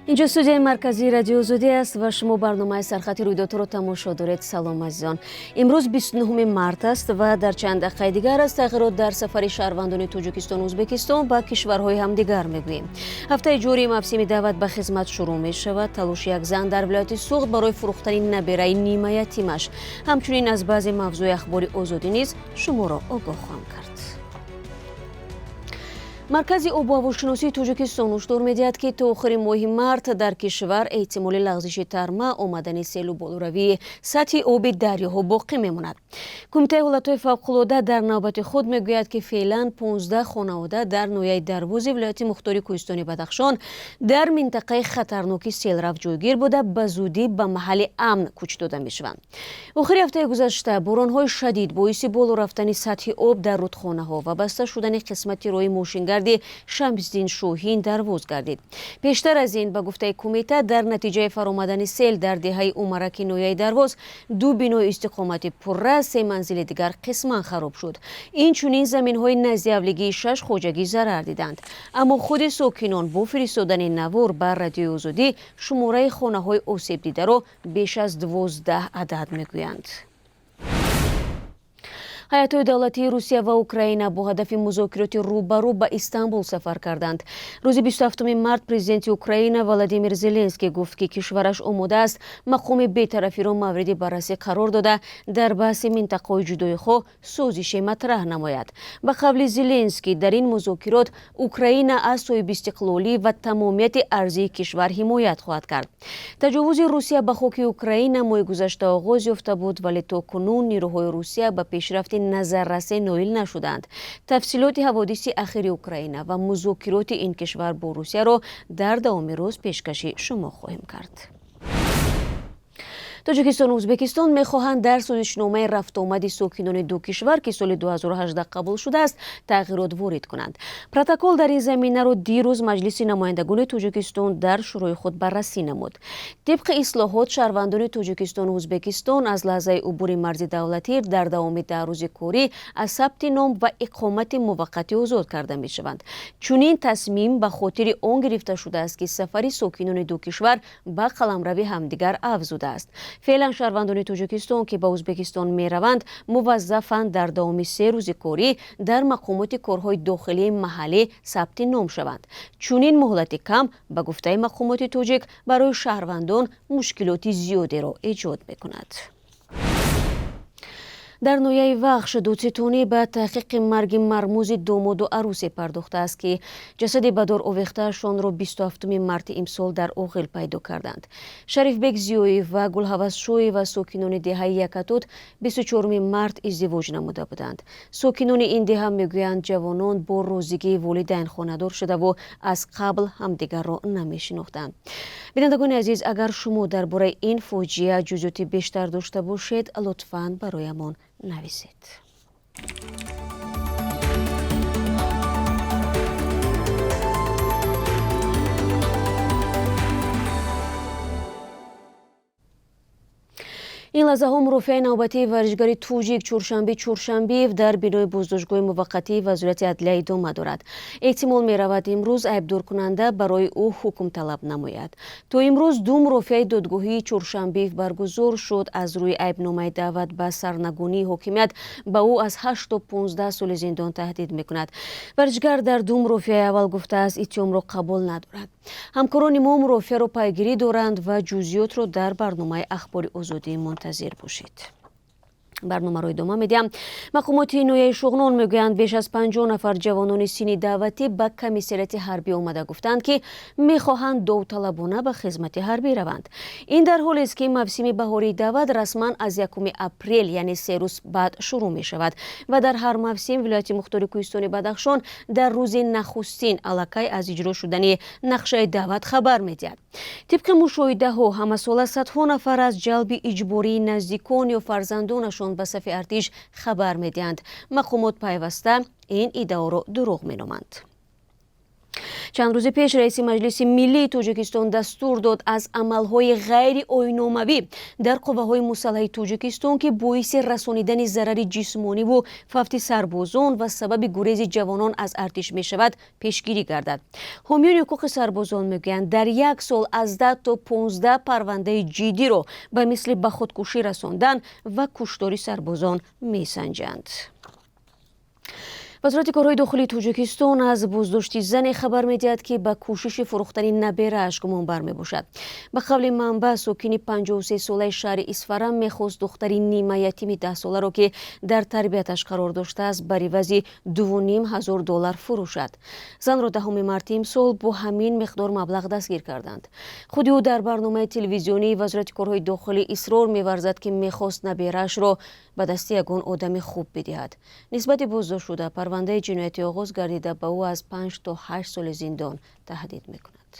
Инҷо студияи марказии Радиои Озодӣ аст ва шумо барномаи Сархати рӯйдодҳоро тамошо доред. Салом, азизон. Имрӯз 29 март аст ва дар чанд дақиқаи дигар аз тағйирот дар сафари шаҳрвандони Тоҷикистону Ӯзбекистон ба кишварҳои ҳамдигар мегӯем. Ҳафтаи ҷорӣ мавсими даъват ба хизмат шурӯъ мешавад. Талоши як зан дар вилояти Суғд барои фурӯхтани набераи нимаятимаш. Ҳамчунин аз баъзе мавзӯи Ахбори Озодӣ низ шуморо огоҳ хоҳам кард. Маркази обу ҳавошиносии Тоҷикистон ҳушдор медиҳад, ки то охири моҳи март дар кишвар эҳтимоли лағзиши тарма, омадани селу болоравии сатҳи оби дарёҳо боқӣ мемонад. Кумитаи ҳолатҳои фавқулода дар навбати худ мегӯяд, ки феълан 15 хонавода дар ноҳияи Дарвози вилояти мухтори Кӯҳистони Бадахшон дар минтақаи хатарноки селрав ҷойгир буда, ба зудӣ ба маҳалли амн кӯч дода мешаванд. Охири ҳафтаи гузашта боронҳои шадид боиси боло рафтани сатҳи об дар рудхонаҳо ва баста шудани қисмати роҳи мошингарди Шамсиддин Шоҳин Дарвоз гардид. Пештар аз ин, ба гуфтаи кумита, дар натиҷаи фаромадани сел дар деҳаи Умараки ноҳияи Дарвоз ду бинои истиқоматӣ пурра, се манзили дигар қисман хароб шуд. Инчунин заминҳои наздиҳавлигии шаш хоҷагӣ зарар диданд. Аммо худи сокинон бо фиристодани навор ба Радиои Озодӣ шумораи хонаҳои осебдидаро беш аз 12 адад мегӯянд. Ҳайатҳои давлатии Русия ва Украина бо ҳадафи музокироти рӯбарӯ ба Истанбул сафар карданд. Рӯзи 27 март президенти Украина Владимир Зеленский гуфт, ки кишвараш омода аст мақоми бетарафиро мавриди баррасӣ қарор дода, дар баҳси минтақаҳои ҷудоихоҳ созише матраҳ намояд. Ба қавли Зеленский, дар ин музокирот Украина аз соҳибистиқлолӣ ва тамомияти арзии кишвар ҳимоят хоҳад кард. Таҷовузи Русия ба хоки Украина моҳи гузашта оғоз ёфта буд, вале то кунун нирӯҳои Русия ба пешрафти назаррасе ноил нашуданд. Тафсилоти ҳаводиси ахири Украина ва музокироти ин кишвар бо Русияро дар давоми рӯз пешкаши шумо хоҳем кард. Тоҷикистону Ӯзбекистон мехоҳанд дар созишномаи рафтуомади сокинони ду кишвар, ки соли 2018 қабул шудааст, тағйирот ворид кунанд. Протокол дар ин заминаро дирӯз Маҷлиси намояндагони Тоҷикистон дар шӯрои худ баррасӣ намуд. Тибқи ислоҳот, шаҳрвандони Тоҷикистону Ӯзбекистон аз лаҳзаи убури марзи давлатӣ дар давоми 10 рӯзи корӣ аз сабти ном ва иқомати муваққатӣ озод карда мешаванд. Чунин тасмим ба хотири он гирифта шудааст, ки сафари сокинони ду кишвар ба қаламрави ҳамдигар афзудааст. Феълан шаҳрвандони Тоҷикистон, ки ба Ӯзбекистон мераванд, муваззафанд дар давоми 3 рӯзи корӣ дар мақомоти корҳои дохилии маҳаллӣ сабти ном шаванд. Чунин муҳлати кам, ба гуфтаи мақомоти тоҷик, барои шаҳрвандон мушкилоти зиёдеро эҷод мекунад. Дар ноҳияи Вахш додситонӣ ба таҳқиқи марги мармузи домоду арӯсе пардохтааст, ки ҷасади ба дор овехтаашонро 27 марти имсол дар оғил пайдо карданд. Шарифбек Зиёев ва Гулҳавасшоева, сокинони деҳаи Якатут, 24 март издивоҷ намуда буданд. Сокинони ин деҳа мегӯянд, ҷавонон бо розигии волидайн хонадор шудаву аз қабл ҳамдигарро намешинохтанд. Бинандагони азиз, агар шумо дар бораи ин фоҷиа ҷузъиёти бештар дошта бошед, лутфан бароямон нависед. Ин лаҳзаҳо мурофиаи навбатии варзишгари тоҷик Чоршанби Чоршанбиев дар бинои боздоштгоҳи муваққатии Вазорати адлия идома дорад. Эҳтимол меравад, имрӯз айбдоркунанда барои ӯ ҳукм талаб намояд. То имрӯз ду мурофиаи додгоҳии Чоршанбиев баргузор шуд. Аз рӯи айбномаи даъват ба сарнагунии ҳокимият ба ӯ аз 8 то 15 соли зиндон таҳдид мекунад. Варзишгар дар ду мурофиаи аввал гуфтааст, иттиҳомро қабул надорад. Ҳамкорони мо мурофиаро пайгирӣ доранд ва ҷузъиётро дар барномаи Ахбори Озодӣ мунтазир бошед. Барномаро идома медиҳам. Мақомоти ноҳияи Шуғнон мегӯянд, беш аз 50 нафар ҷавонони синни даъватӣ ба комиссариати ҳарбӣ омада гуфтанд, ки мехоҳанд довталабона ба хизмати ҳарбӣ раванд. Ин дар ҳолест, ки мавсими баҳории даъват расман аз 1 апрел, яъне 3 рӯз баъд, шурӯъ мешавад ва дар ҳар мавсим вилояти мухтори Кӯҳистони Бадахшон дар рӯзи нахустин аллакай аз иҷро шудани нақшаи даъват хабар медиҳад. Тибқи мушоҳидаҳо, ҳамасола садҳо нафар аз ҷалби иҷбории наздикон ё фарзандонашон ба сафи артиш хабар медиҳанд. Мақомот пайваста ин иддаоро дурӯғ меноманд. Чанд рӯзи пеш раиси Маҷлиси миллии Тоҷикистон дастур дод, аз амалҳои ғайриоиномавӣ дар қувваҳои мусаллаҳи Тоҷикистон, ки боиси расонидани зарари ҷисмониву фавти сарбозон ва сабаби гурези ҷавонон аз артиш мешавад, пешгирӣ гардад. Ҳомиёни ҳуқуқи сарбозон мегӯянд, дар як сол аз 10 то 15 парвандаи ҷиддиро ба мисли ба худкушӣ расондан ва куштори сарбозон месанҷанд. Вазорати корҳои дохилии Тоҷикистон аз боздошти зане хабар медиҳад, ки ба кӯшиши фурӯхтани наберааш гумонбар мебошад. Ба қавли манбаъ, сокини 53-солаи шаҳри Исфара мехост духтари нимаятими 10-соларо, ки дар тарбияташ қарор доштааст, бар ивази 2500 доллар фурӯшад. Занро 10 марти имсол бо ҳамин миқдор маблағ дастгир карданд. Худи ӯ дар барномаи телевизионии Вазорати корҳои дохилӣ исрор меварзад, ки мехост набераашро ба дасти ягон одами хуб бидиҳад. Нисбати боздоштшуда парвандаи ҷиноятӣ оғоз гардида, ба ӯ аз 5 то 8 соли зиндон таҳдид мекунад.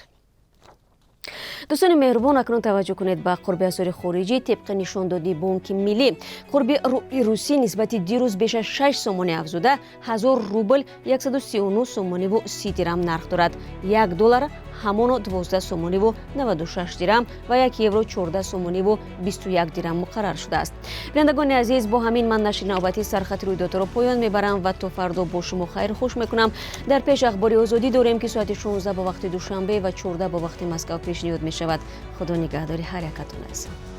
Дӯстони меҳрубон, акнун таваҷҷӯҳ кунед ба қурби асъори хориҷӣ. Тибқи нишондоди Бонки Миллӣ, қурби рубли русӣ нисбати дирӯз беш аз 6 сомонӣ афзуда, 1000 рубл 139 сомониву 30 дирам нарх дорад. 1 доллар ҳамоно 12 сомониву 96 дирам ва 1 евро 14 сомониву 21 дирам муқаррар шудааст. Бинандагони азиз, бо ҳамин ман нашри навбатии Сархати рӯйдодҳоро поён мебарам ва то фардо бо шумо хайру хуш мекунам. Дар пеш Ахбори Озодӣ дорем, ки соати 16 бо вақти Душанбе ва 14 бо вақти Москав пешниҳод мешавад. Худо нигаҳдори ҳар якатон азизон.